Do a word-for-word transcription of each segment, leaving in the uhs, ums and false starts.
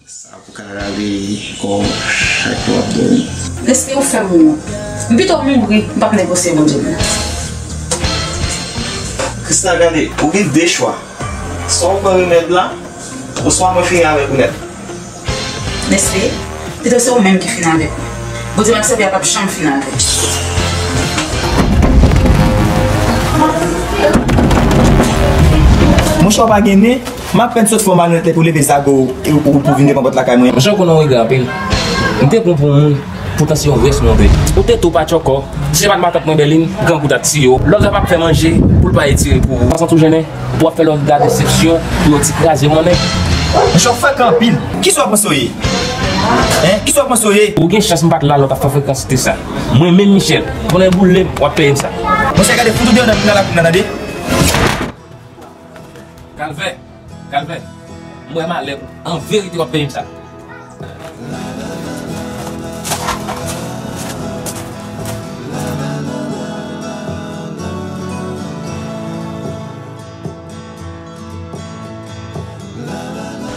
Sa pou ka rale kò w chak lè w ap dòmi. Deske ou fè m mouri. M pito mouri, m p ap negosye Bondye m nan. Krisna, gade, ou gen de chwa. Swa w pran remèd la, oswa mwen fini avèk ou nèt. Nestle, pito se ou menm ki fini avèk mwen. Bondye m ap sèvi a p ap janm fini avèk mwen. Monchè, w pa gen nen? M apèn sot fè yon malonèt epi w leve zago w, e ou, ou pou vin devan pòt lakay mwen. Monchè, ou konnen w egare anpil. M te pran w pou yon moun, poutan se yon rès move. Ou tete w pa tchòkò. Si se pa t matant mwen Bèlin, grangou t ap tiye w. Lòv sa p ap fè manje pou l pa etire pou ou. Ou pa santi w jennen? Pou w ap fè Lòvda desepsyon pou yon ti kraze monnen. Monchè, w fèk anpil. Kisa w panse w ye? Hein? Kisa w panse w ye? Ou gen chans m pa t la lè w t ap fè frekansite sa. Mwen menm Michel, konnen boule m, w ap peye m sa. Monchè, gade, fout ou deyò nan, nan lakou m nan, tande? Kalvè, Kalvè, m wè malè pou an verite w ap peye m sa.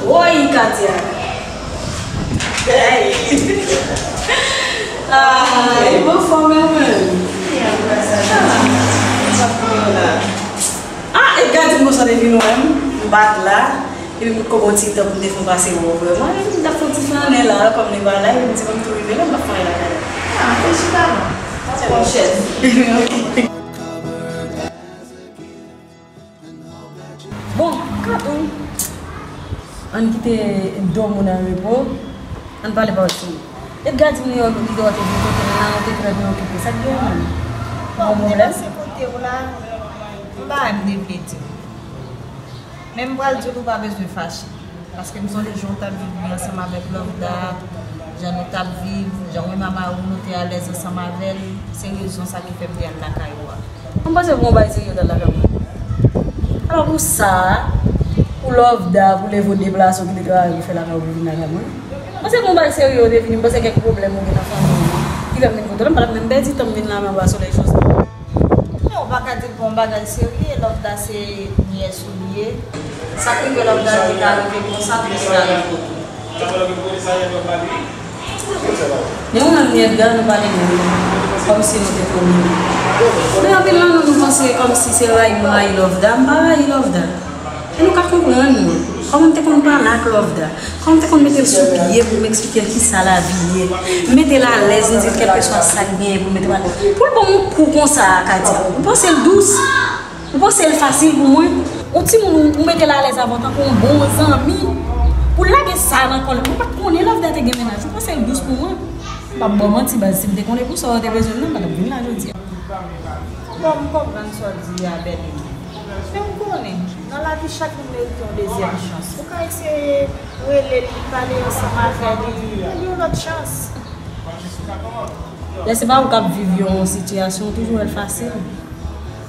Woy, Katia! Hey! Ah, e m anfòm, mwen. Ah, e gade m konsa te vin wè m, m pa t la. Epi m kote kòb yon ti tan pou m te fè pase wè w vrèman. Epi m t ap fè yon ti flannen la, kòm li pa la, epi m di bon m tou rive la, m ap fè lakay la. Ah, felisitasyon. Pase yon chèz. Bon, Kadou, ann kite do moun an repo, ann pale pawòl serye. Edgar di m li wè w te vin kote m nan, ou te trè byen okipe. Sa k gen menm? Bon, m te pase kote w la, m pa wè m te vle di w. Men m pral di w, ou pa bezwen fache. Paske m sonje jan w t ap viv byen ansanm avèk Lòvda, jan nou t ap viv, jan mwen mama ou nou te alèz ansanm avè l, se rezon sa ki fè m te al lakay ou a. M panse pou yon bagay serye w t al lakay mwen. Alò pou sa, pou Lòvda, pou leve w deplase w kite travay ou fè lakay ou pou vin lakay mwen. M panse pou yon bagay serye w te vini, m panse kèk pwoblèm ou gen nan fanmi w ki fè m vin kote w la, m pa t ap menm pèdi tan m vin la men w pa solèy chans la. Men ou pa ka di l pa yon bagay serye, Lòvda se nyès ou li ye. Sa k rive Lòvda li te ka rive konsa, li te ka rive otou. Men ou menm ni Edgar nou pale menm, kòmsi nou te kòmini. Men anpil nan nou, nou panse kòmsi se rayi m rayi Lòvda, m pa rayi Lòvda. E nou ka konprann nou. Kòman m te konn pale ak Lòvda? Kòman m te konn mete l sou pye pou m eksplike l kisa lavi ye? M mete l alèz, m di l kèlkeswa sa k genyen pou m mete m alèz. Pou l ban m yon kou konsa a, Katia. Ou panse l dous? Ou panse l fasil pou mwen? Yon timoun ou, ou mete l alèz avè w tankou yon bon zanmi. Pou l lage sa nan kò l. Mwen pa t konnen Lòvda te gen mennaj. Ou panse l dous pou mwen? M p ap ba w manti baz, si m te konnen pou sa w te bezwen m nan, m pa t ap vin la jodi a. Bon, m konprann sa w di a, Bèlin. Men ou konnen, nan lavi chak moun merite yon dezyèm chans. Ou ka eseye rele l, pale ansanm avè li, ba li yon lòt chans. Lè se pa ou k ap viv yon sitiyasyon, ou toujou wè l fasil.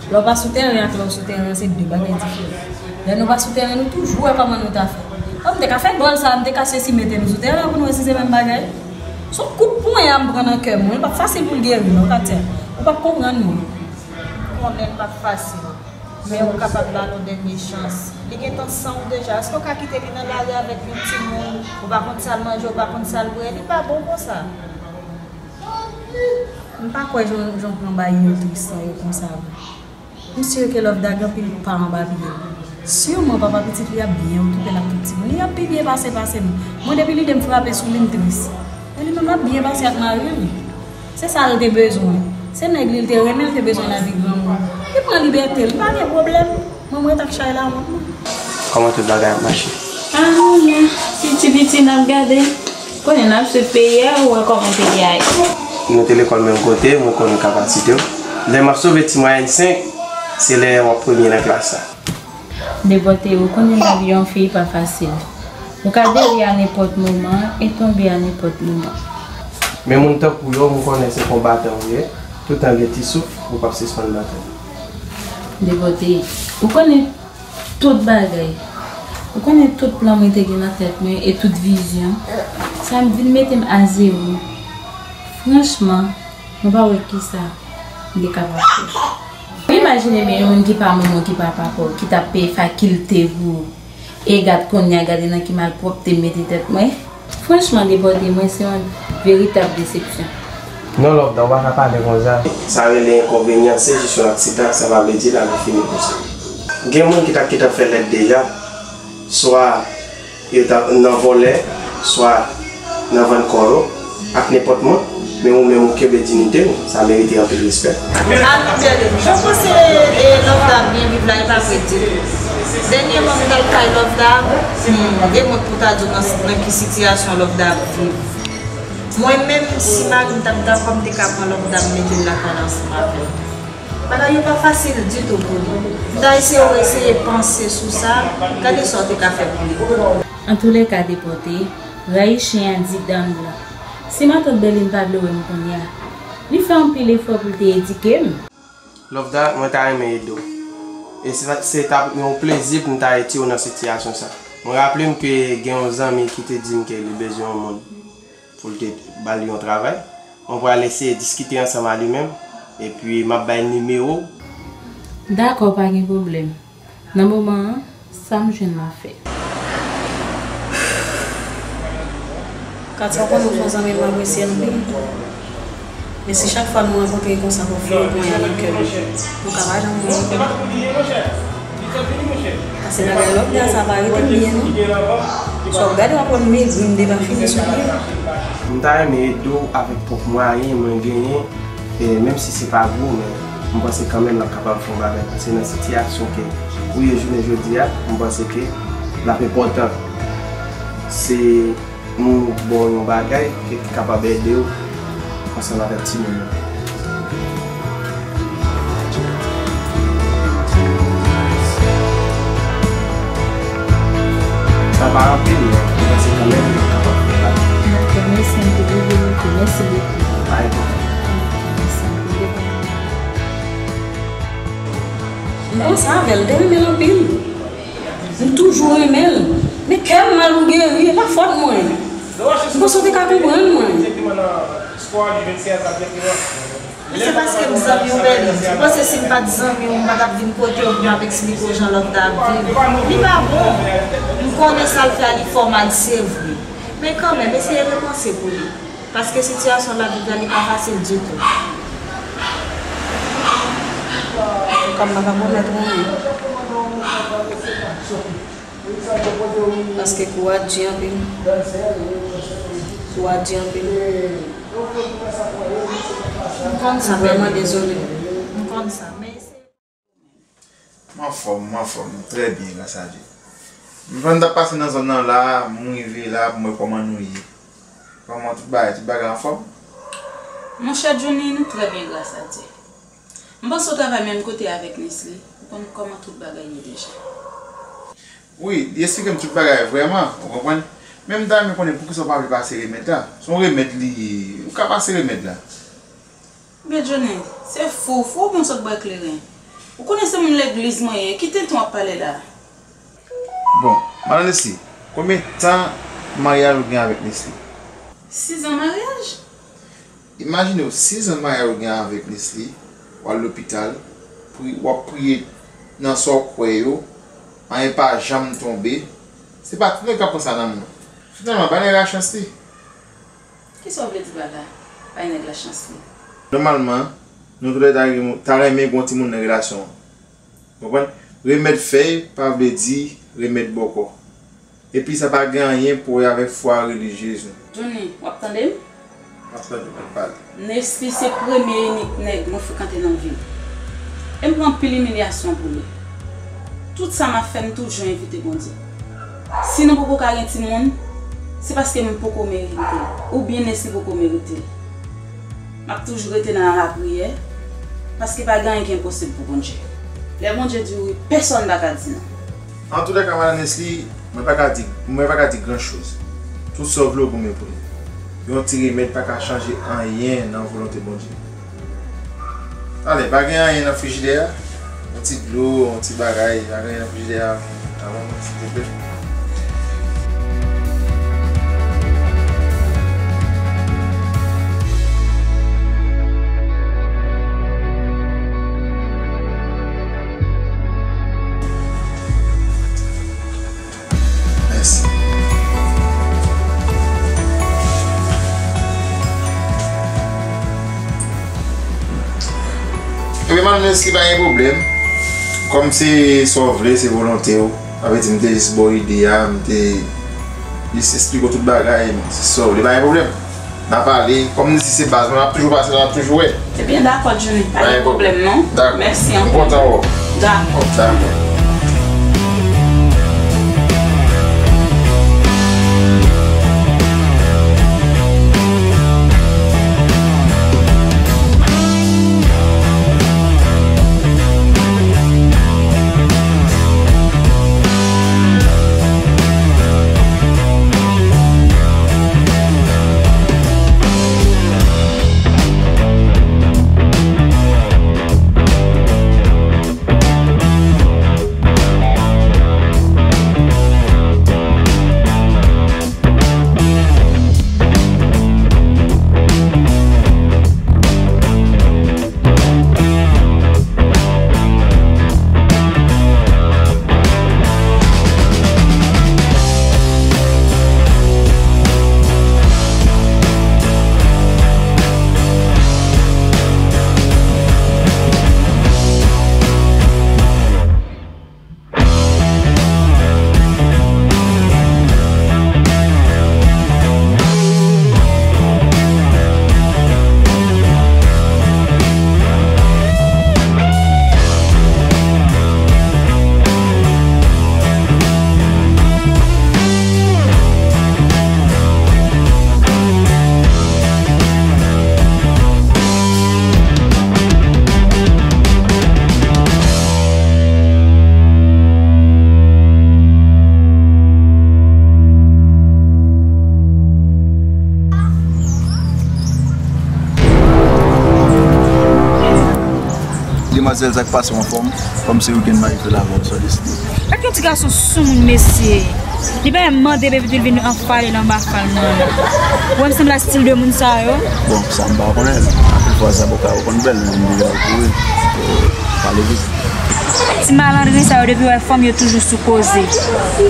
Lè w pa sou tèren ak lè w sou tèren an, se de bagay diferan. Lè nou pa sou tèren, nou toujou wè kòman nou ta fè. Bon, m te ka fè gòl sa, m te ka sesi mete nou sou tèren an pou nou wè si se menm bagay. Se yon kout ponya m pran nan kè m, wi, l p ap fasil pou l geri, non, Katia. Ou p ap konprann mwen. M konnen l p ap fasil, men ou kapab ba l yon dènye chans. Li gentan san w deja. Èske w ka kite li nan lari avèk yon timoun? Ou pa konn sa l manje, ou pa konn sa l bwè. Li pa bon konsa. M pa kwè jan, jan w pran bay yo tris san yo konsa vre. M si ke Lòvda gen anpil pa anba pye l. Siman papa pitit li ap byen okipe l ak tout timoun. Li ap pi byen pase pase m. Mwen depi lide m frape sou li m tris. Men li menm l ap byen pase ak mari l. Se sa l te bezwen. Se nèg li l te renmen, l te bezwen lavi granmoun. Li pran libète l, li pa gen pwoblèm. Mwen m ret ak chay lawont mwen. Kòman tout bagay ap mache? Ah, nou la, piti piti n ap gade. Konnen n ap swiv peyi a, ou wè kòman peyi a ye. Nou te lekòl menm kote, mwen konnen kapasite w. Lè m ap sove ti mwayèn senk, se lè w ap premye nan klas la. Debòte, ou konnen lavi yon fi pa fasil. Ou ka deri a nenpòt moman e tonbe a nenpòt moman. Men moun tankou w yo, m konnen se konbatan ou ye. Toutan gen ti souf, ou p ap sispann batay. Debòte, ou konnen tout bagay. Ou konnen tout plan mwen te gen nan tèt mwen e tout vizyon. Sa m vin mete m a zewo. Franchman, mwen pa wè kisa m te kapab fè. Imajine byen yon moun ki pa manman w, ki papa pa w, ki t ap peye fakilte pou ou. E gad kounye a, gade nan ki malpwòpte m mete tèt mwen. Franchman, depòte mwen se yon veritab desepsyon. Non, Lovda, ou pa ka pale konsa. Sa rele enkonvenyan, se jis yon aksidan, sa pa vle di lavi fini konsa. Gen moun ki ta gentan fè lèt deja, swa yo ta nan vòlè, swa nan vann kò yo, ak nenpòt moun, men ou menm ou kenbe diyite w, sa merite anpil respè. Jan w panse, e, Lovda ap byen viv la, e pa vre ditou. Dènyèman, m t al kay Lovda, hmm, e mwen k pou ta di w nan, nan ki sitiyasyon Lovda ap viv. Mwen menm, si mari m t ap dakò, m te ka pran Lovda, m mete l lakay la ansanm avè l. Bagay yo pa fasil ditou pou li. M ta eseye reseye panse sou sa, gade sa w te ka fè pou li. Antoulèka, depòte, rayi chen an di dan l lan. Si matant Bèlin pa vle wè m kounye a, li fè anpil efò pou l te edike m. Lovda, mwen ta renmen ede w. E se, se t ap yon plezi pou m ta retire w nan sitiyasyon sa. Mwen raple m ke gen yon zanmi ki te di m ke li bezwen yon moun pou l te ba l yon travay. Mwen pral eseye diskite ansanm a li menm, epi m ap bay nimewo w. Dakò, pa gen pwoblèm. Nan moman an, sa m jwenn m ap fè. Katia, w konnen w se yon zanmi m apresye anpil. Men si chak fwa nou rankontre konsa, fò w fè yon ponyè nan kè m, nou ka pa janm wè ankò. Pase bagay Lovda sa pa rete m byen non. Sa w gade w ap wè m megri, m deja fini sou li. M ta renmen ede w avèk pwòp mwayen mwen genyen, e menm si se pa gwo, men m panse kanmenm l ap kapab fè yon bagay. Pase nan sitiyasyon ke ou ye jounen jodi a, m panse ke l ap enpòtan. Se moun ou ba w yon bagay ke ki kapab ede w ansanm avèk timoun yo. Sa pa anpil, men m panse kanmenm nou kapab fè bagay. Mèsi anpil, wi, wi, wi, mèsi bokou. Pa enpòtan. Mèsi anpil. M panse avè l, te renmen l anpil. M toujou renmen l. Men kè m mal ou geri, e pa fòt mwen. M panse w te ka konprann mwen. Se paske m zanmi w, Bèlin. M panse si m pa t zanmi w, m pa t ap vin kote w pou m ap eksplike w jan Lovda ap viv. Li pa bon. M konnen sa l fè a, li fè w mal, se vre. Men kanmenm, eseye repanse pou li. Paske sitiyasyon l ap viv la, li pa fasil ditou. Antouka, m pa ka pwomèt ou anyen. Paske kou a di anpil. Kou a di anpil. M konn sa, m vrèman dezole. M konn sa, men se M anfòm, m anfòm, trè byen, gras a Dye. M fè m t ap pase nan zòn nan la, m rive la pou m wè kòman nou ye. Kòman tout bagay, tout bagay anfòm? Monchè Johnny, nou trè byen, gras a Dye. M panse w travay menm kote avèk Nesly, ou konn kòman tout bagay ye deja. Wi, li esplike m tout bagay vrèman, ou konprann? Men m ta renmen konnen poukisa w pa vle pase remèd la. Se yon remèd li ye, ou ka pase remèd la. Ebyen Johnny, se fou, fou oubyen w sot bwè kleren? Ou konnen se moun legliz mwen ye, ki tenten w ap pale la? Bon, madan Nesly, konbyen tan maryaj ou gen avèk Nesly? Sizan maryaj? Imajine w, sizan maryaj ou gen avèk Nesly, w al lopital, pri, w ap priye nan sa w kwè yo, anyen pa janm tonbe. Se pa tout nèg k ap pran sa nan men w. Finalman, bay nèg la chans li. Kisa w vle di pa la? Bay nèg la chans li. Nòmalman, nou toulède ta renmen, ta renmen gen yon timoun nan relasyon an. Konprann? Remèd fèy pa vle di remèd bòkò. Epi sa pa gen anyen pou wè avèk fwa relijyez nou. Johnny, w ap tande m? M ap tande w, w ap pale. Nesly se premye inik nèg mwen frekante nan vi m. E m pran anpil imilyasyon pou li. Tout sa m ap fè, m toujou envite Bondye. Si nou poko ka gen timoun, se paske m poko merite l, oubyen Nesly poko merite l. M ap toujou rete nan lapriyè, paske pa gen anyen ki enposib pou Bondye. Lè Bondye di wi, pèsonn pa ka di non. Antoulèka, madan Nesly, mwen pa ka di, mwen pa ka di gran choz. Tout sa w vle w goumen pou li. Yon ti remèd pa ka chanje anyen nan volonte Bondye. Talè, pa gen anyen nan frijidè a? Yon ti dlo, yon ti bagay, pa gen anyen nan frijidè a? Avan mwen, silvouplè. Mèsi. Nesly, pa gen pwoblèm. Kòm se sa w vle, se volonte w. Sa vle di, m te jis ba w ide a, m te jis esplike w tout bagay, se sa w vle, pa gen pwoblèm. N a pale, kòm Nesly se baz mwen, n ap toujou pase la, n ap toujou wè. Ebyen, dakò, Johnny. Pa gen pwoblèm, non. Dakò. Mèsi anpil. M kontan wè w. Dakò. Dakò. Demwazèl, sa k pase, w anfòm? Kòm se wikenn, m a rive la avè w, sa deside. Gad yon ti gason soumoun, mesye. Li pa menm mande m epi l vin anfale nan anba fal mwen. Ou wè m sanble a stil de moun sa yo? Bon, sa m pa konnen. Anpil fwa, zaboka yo konn bèl, men m deja kouri. Pale vit. Ti malandren sa yo, depi yo wè fanm, yo toujou sou koze.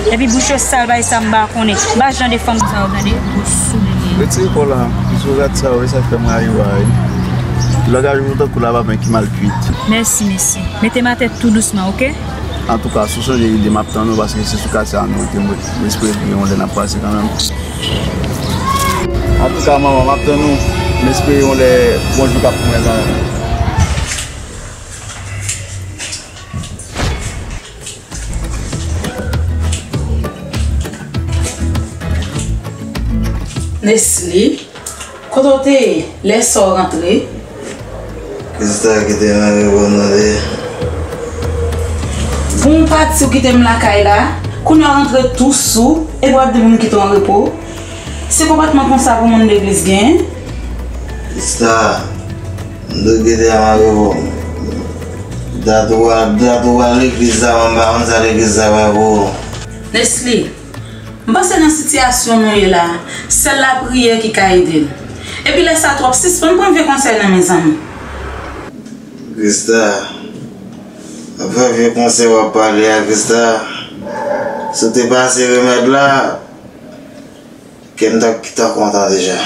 Epi bouch yo sal, bay sa m pa konnen. M pa jan de fanm sa yo, gade, gwo soulye. Retire kò w la. Sou rad sa yo, e sa k fè m rayi w a, wi. Langaj ou tankou lapapè ki mal kuit. Mèsi, mesye. Mete m atè tou dousman, oke? Antouka, si w sonje ide, m ap tann ou, paske se sou katye a nou rete, m, m espere gen yon lè n ap kwaze kanmenm. Antouka, manman, m ap tann ou, m espere yon lè, bon jou k ap pran kanmenm. Nesly, kote w te ye lè sa w rantre? Krista, kite m reponn tande. Bon, w pati, w kite m lakay la, kounye a w rantre tou sou, epi w ap di pou m kite w an repo. Se konpòtman konsa pou moun legliz gen? Krista, m te kite m an repo. Dat ou al, dat ou al legliz la, mwen m pa konn sa legliz la fè pou ou. Nesly, m panse nan sitiyasyon nou ye la, sèl lapriyè ki ka ede n. Epi lè sa twòp, sispann pran vye konsèy nan men zanmi. Krista, ap fè vye konsèy w ap pale a, Krista. Si w te pase remèd la, kè m t ap, t ap kontan deja.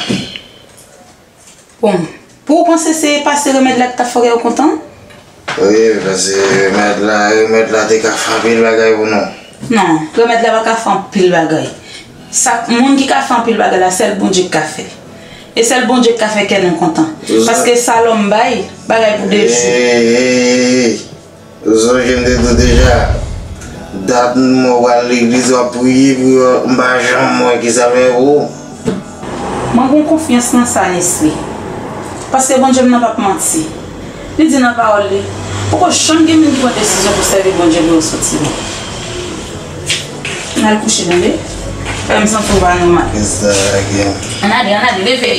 Bon, pou ou panse se pase remèd la ki t ap fè w kontan? Wi, paske remèd la, remèd la te ka fè anpil bagay pou nou. Non, remèd la pa ka fè anpil bagay. Sa, moun ki ka fè anpil bagay la, sèl Bondye ki ka fè. E sèl Bondye ki ka fè kè nou kontan. Paske sa lòm bay, bagay pou de jou. Ey, ey, ey, ey. Ou sonje m te di w deja, dat m wè w al legliz, w ap priye pou yo, m pa janm wè ki sa l fè pou ou. Mwen gen konfyans nan sa, Nesly. Paske Bondye m nan p ap manti. Li di nan pawòl li, poko janm gen moun ki pran desizyon pou sèvi Bondye pou yo soti bon. Ann al kouche, tande. Fè m santi w pa nòmal. Ann ale, ann ale, leve.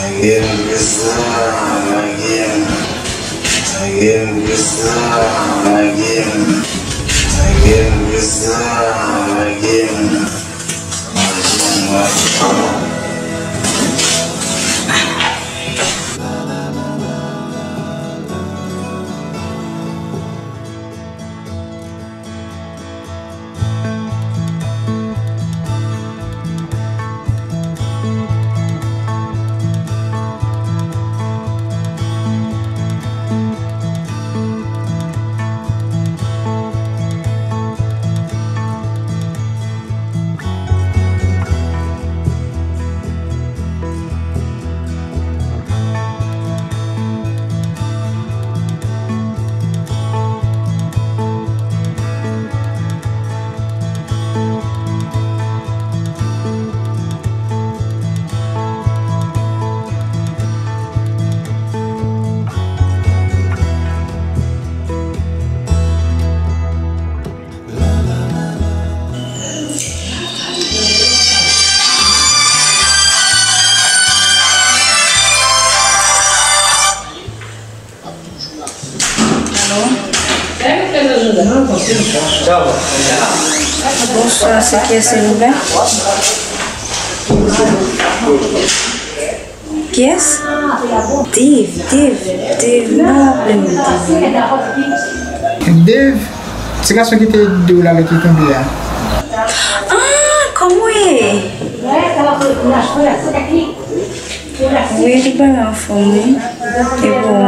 Lage m, Krista, lage m. Lage m, Krista, lage m. Lage m, Krista, lage m. Lage m, lage m. Bonswa, se kiyès, silvouplè? Kiyès? Dave, Dave, Dave, m pa raple m Dave. Dave, se gason ki te di w la lè ki tonbe a. Ah, kòman w ye? Wi, li pa anfòm, wi. E bon.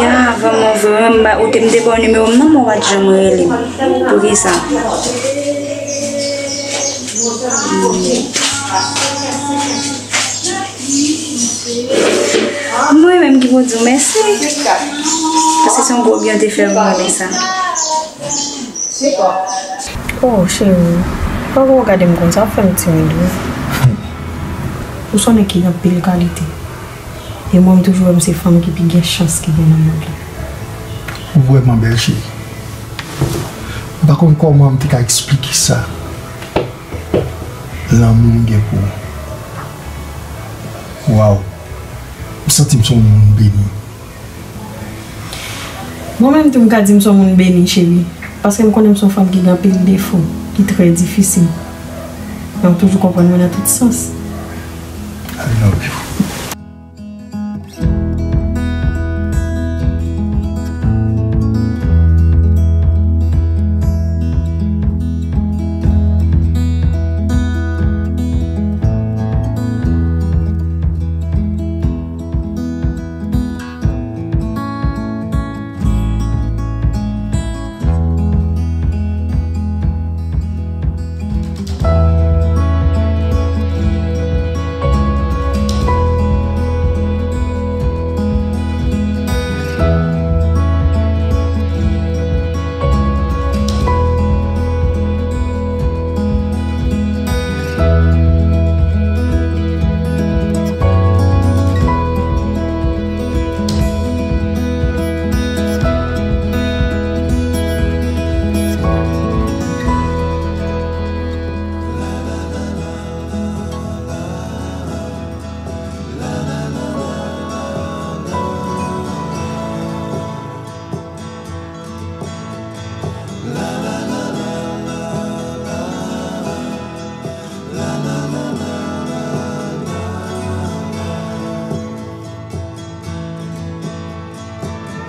Ya, vrèman, vrèman, m ba, ou te, m te ba w nimewo m nan, men w pa t janm rele m. Poukisa? Hmm. Mwen menm ki pou di w mèsi. Paske se yon gwo byen w te fè mwen lè sa. Oh, cheri, pa gade m konsa, w ap fè m timid, wi. Ou se yon nèg ki gen anpil kalite. E mwen, m toujou wè m se fanm ki pi gen chans ki gen nan mond lan. Ou vrèman bèl, cheri. M pa konn kòman m te ka eksplike sa. Lanmou m gen pou ou. Waw. M santi m se yon moun beni. Mwen menm tou, m ka di m se yon moun beni, cheri. Paske m konnen m se yon fanm ki gen anpil defo, ki trè difisil. Men w toujou konprann mwen nan tout sans. I love you.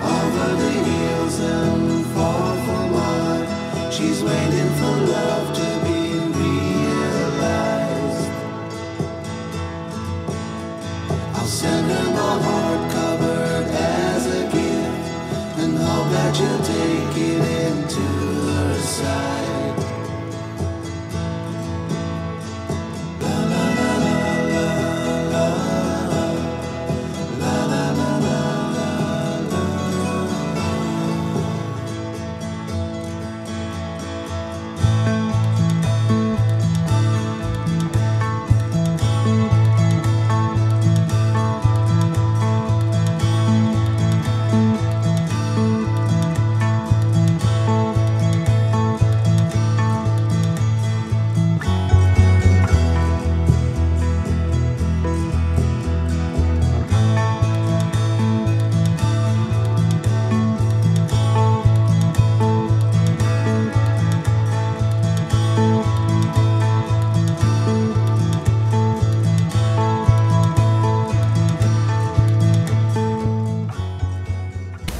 Over the hills and far from wide, she's waiting for love to be realized. I'll send her my heart covered as a gift, and hope that you'll take it into her side.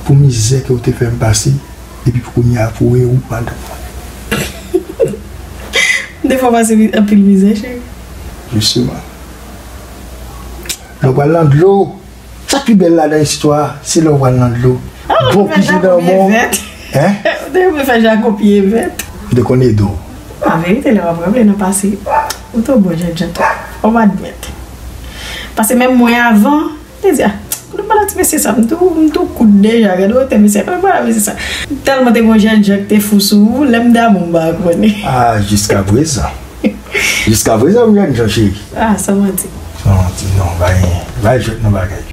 Pou mizè ke w te fè m pase, epi pou kounye a, pou w, ou pral. M te fè w pase mi-, anpil mizè, cheri. Jisteman. Lè w pral nan dlo, sa k pi bèl ladan istwa a, se lè w pral nan dlo. Ah, bon, ou te fè jako pye vèt. Hein? Ou te fè jako pye vèt. M te konn ede w. An verite, lè w ap ranble nan pase, ou te bon jènjan tou. Fò m admèt. Paske menm mwen avan, m te di, ah, kote m pral ak ti mesye sa? M tou, m tou kout deja, gade wotè mesye a, kote m pral ak mesye sa? Tèlman te gon jènjan ki te fou sou ou, lè m damou m pa konnen. Ah, jiskaprezan. Jiskaprezan, m jènjan, cheri. Ah, sa manti. Sa manti, non, bay, bay jwèt nan bagay.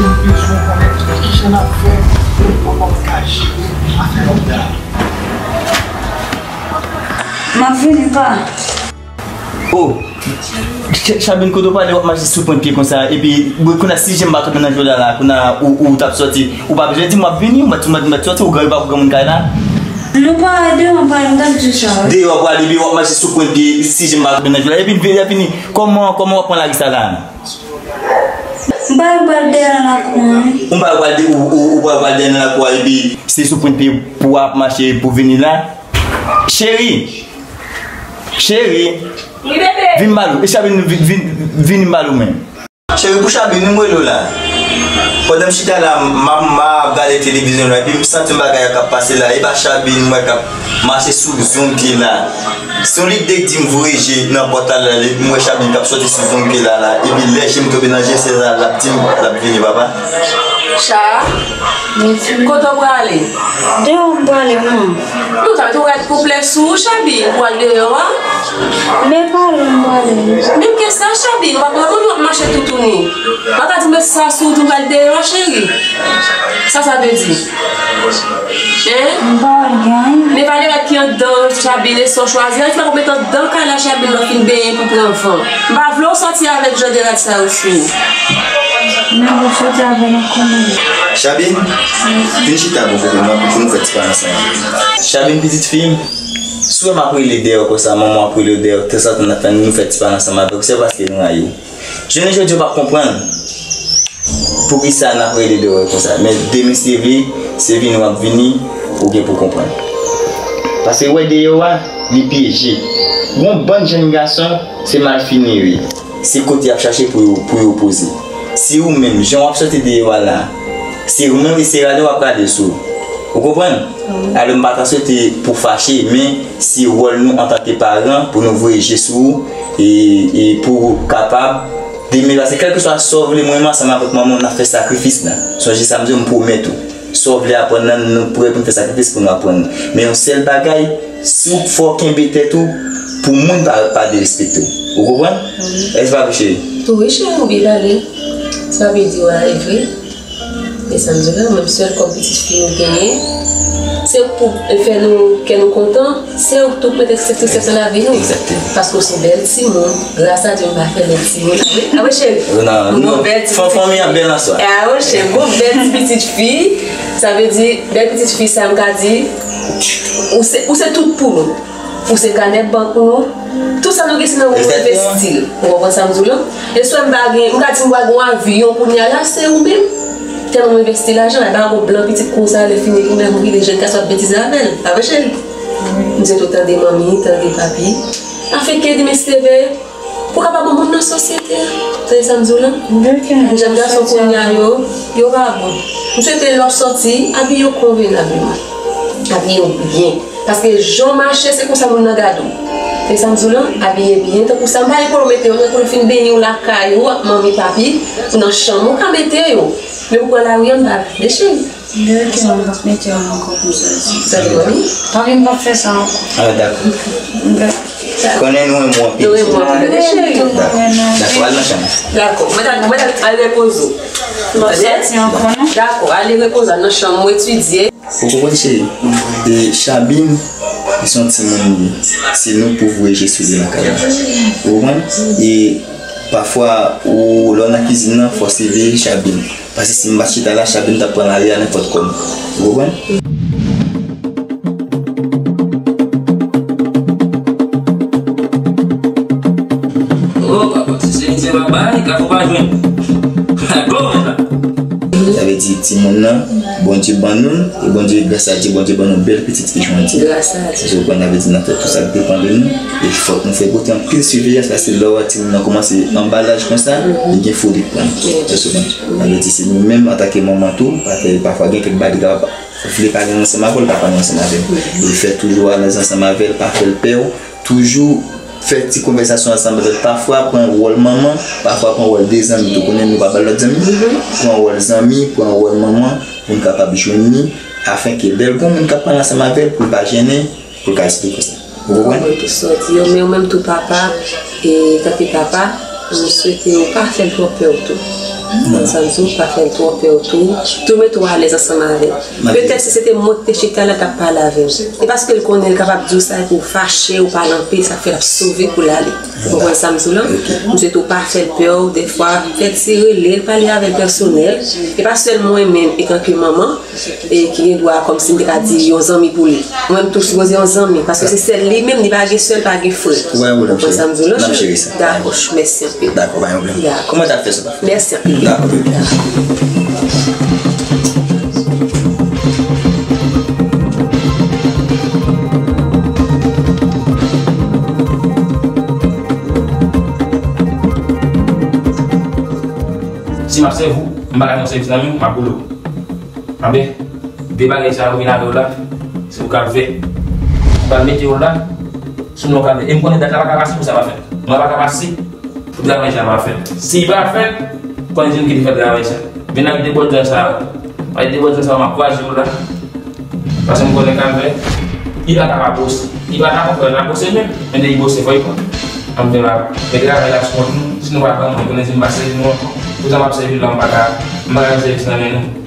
M bezwen konnen kijan n ap fè pou n kapab ka jere afè lòt la. M ap vini, pa. Oh, Ch- Chabin, kote w prale w ap mache sou pwent pye konsa? Epi, bon, kounye a, si jan m pa tonbe nan jwèt la, kounye a, ou, ou t ap sòti, ou pa bezwen di m w ap vini, ou mèt, ou mèt, ou mèt sòti, ou gran, ou pa granmoun kay la. Nou pa deyò, m pa, m t ap di sa, wi. Deyò w prale, epi w ap mache sou pwent pye, si jan m pa tonbe nan jwèt la. Epi, epi, kòman, kòman w ap pran lari sa la? M pa pral dèyè nan lakou an. Ou pa pral de, ou, ou, ou pa pral dèyè nan lakou a, epi se sou pwent pye pou w ap mache pou vini la? Cheri! Cheri! Wi, bebe! Vin m pale w. E Chabin, vin, vin, vin m pale w menm. Cheri, pou Chabin, wi, m rele w la. Pandan m chita la, m ap, m ap gade televizyon la, epi m santi bagay yo k ap pase la. E pa Chabin, m wè k ap mache sou zong pye la. Se yon lide k di m voye je nan pòt la, la, epi m wè Chabin k ap sòti sou zong pye la, la. Epi lè je m tonbe nan je, se la l ap di m l ap vini, papa. Cha, kote w prale? Deyò m prale, manman. Nou ta tou rèd konplèks sou ou, Chabin, pou al deyò a. Men pale, m prale. Menm ke sa, Chabin, w ap wè moun w ap mache toutouni. W ap ka di m met sa sou ou tou pral deyò, cheri. Sa sa vle di? Hein? M pa wè l gen anyen. Men pa de rad ki anndan, Chabin, e sa w chwazi a, ki pa pou met anndan kay la, Chabin, lè w fin benyen pou pran van. M pa vle w sòti avèk jan de rad sa yo sou ou. Men pou sòti avè l ankò, non. Chabin, vin chita bò kote mwen pou nou fè ti pale ansanm. Chabin, pitit fi m, si w wè m ap rele deyò konsa, manman w ap rele w deyò, tanzantan n ap tann nou fè ti pale ansanm avè w, se paske nou rayi w. Jounen jodi a, w p ap konprann poukisa n ap rele deyò konsa. Men demen, si Dye vle, se vini w ap vini, ou gen pou w konprann. Paske w wè deyò a, li pyeje. Gon bann jèn gason, se malfini yo ye. Se kote y ap chache pou yo, pou yo poze. Si ou menm, jan w ap sòti deyò a la, se ou menm, se rale w ap rale sou. Ou konprann? Alò, m pa ta swete pou fache, men se wòl nou antanke paran pou nou voye je sou ou e, e pou w kapab demen, paske kèlkeswa sa w vle, mwen menm ansanm avèk manman w, n ap fè sakrifis la. Sonje sa m di w, m pwomèt ou. Sa w vle aprann nan, nou prè pou n fè sakrifis pou nou aprann. Men yon sèl bagay, si w fò kenbe tèt ou, pou moun pa, pa derespekte w. Ou konprann? Wi. Èske pa vre, cheri? Wi, cheri, ou byen pale. Sa vle di w la, e vre. E sa m di w la, menm sèl kòm pitit fi nou genyen, se pou fè nou, kè nou kontan, se ou k tou mete tristès nan lavi nou. Egzakteman. Paske w se bèl timoun, gras a Dye m pa fè lèd timoun. A wi, a wi, cheri. Non, non, fanmi an bèl an swa. A wi, cheri, gon bèl ti pitit fi, sa vle di, bèl pitit fi sa m ka di, ou se, ou se tout pou nou. Ou se kanè bank nou. Tout sa nou gen, se nan ou nou envesti l. Ou konprann sa m di w lan? E si m pa gen, m ka di m pa gen yon avyon kounye a la, se ou menm. Tèlman m envesti lajan, e pa yon blan pitit konsa, lè fini, ou menm ou vire jèn gason ap betize avè l. Pa vre, cheri? M se tou tande manmi, tande papi. Afenke di, men seve, pou kapab yon moun nan sosyete a. Tande sa m di w lan? Jèn gason kounye a yo, yo pa bon. M swete lè w ap sòti, abiye w konvenableman. Abiye w byen. Paske jan w mache, se konsa moun nan gade w. Se sa m di w lan, abiye byen. Tankou sa, m pa gen pwoblèm mete yo, men pou l fin benyen w lakay ou ak manmi, papi, nan chanm ou ka mete yo. Men pou pran lari a, m pa vle, cheri. Mwen p ap mete yo ankò konsa. Sa te manmi? Papi, m p ap fè sa ankò. Ah, dakò. Konnen nou renmen w anpil. Nou renmen w anpil, cheri. Dakò, al nan chanm. Dakò, mwen al, mwen al repoze w. Tande? Dakò, ale repoze w nan chanm ou, etidye. Ou konprann, cheri? E Chabin, li se yon timoun, se nou pou voye je sou li lakay la. Ou konprann? E pafwa, ou, lè w nan kizin nan, fò w siveye Chabin. Paske si m pa t chita la, Chabin t ap pran lari a nenpòt kòman. Ou konprann? Oh, papa, si se misye pa bay, gafo pa jwenn. Bon, papa. Sa vle di, timoun nan, Bondye ban nou l, e Bondye, gras a Dye, Bondye ban nou bèl pitit fi jodi a. Gras a Dye. Sa vle di, nan fè tout sa k depann de nou, e fòk nou fè pote anpil siveyans, paske lè w wè timoun nan kòmanse anba laj konsa, li gen foli k pran. Èske w konprann? Sa vle di, se nou menm, antanke manman tou, paske pafwa gen kèk bagay li kapab vle pale ansanm avè w, li pa pale ansanm avè w. Li fè toujou alèz ansanm avè l, pa fè l pè w. Toujou fè ti konvèsasyon ansanm avè l. Pafwa, pran wòl manman, pafwa, pran wòl de zanmi tou. Konnen nou pa ba l lòt zanmi. Pran wòl zanmi, pran wòl manman, pou n kapab jwenn li, afenke lè l gen yon moun k ap pale ansanm avè l, pou l pa jennen, pou l ka esplike sa. Ou konprann? Mwen tou sòti yo, men ou menm tou papa, e tanke papa, nou swete yo pa fè l twò pè w tou. Konprann sa m di w, pa fè l twò pè w tou. Tou mete w alèz ansanm avè l. Petèt si se te mwen ki te chita la, l t ap pale avè w. E paske l konnen l kapab di w sa epi w fache, ou pale anpil, sa k fè l ap sove pou l ale. Ou konprann sa m di w lan? M swete w pa fè l pè w, dèfwa, fè ti rele l, pale avè l pèsonèl. E pa sèl mwen menm, etanke manman, e ki gen dwa kòmsi m te ka di yon zanmi pou li. Mwen menm tou sipoze yon zanmi, paske se sèl li menm, li pa gen sè, li pa gen frè. Ou konprann sa m di w lan, cheri? Dakò, mèsi anpil. Dakò, pa gen pwoblèm. Dakò. Kòman w t ap fè sa? Mèsi anpil. Dakò, bebe. Si m ap sèvi w, m pa ka gen yon sèvis nan men w, m ap boule w. Anben, de bagay sa yo vin avè w la, se pou kalvè. M pral mete w la, sou non kalvè. E m konnen dat la pa ka pase pou sa pa fèt. Mwa pa ka pase pou travay sa pa fèt. Si l pa fèt, konnen se m ki te fè travay sa. Vin ak de bòdjan sa yo. Ak de bòdjan sa yo, m ap kwaze w la. Paske m konnen kalvè, li pa ka pa bose. Li pa ta konprann la bose menm, men depi bose fò l pran. Anben la, men travay la sou kont nou, si nou pa pran mwen, konnen se m pa sèvi nou ankò. Poutan m ap sèvi l la, m pa ka, m pa ka gen sèvis nan men nou.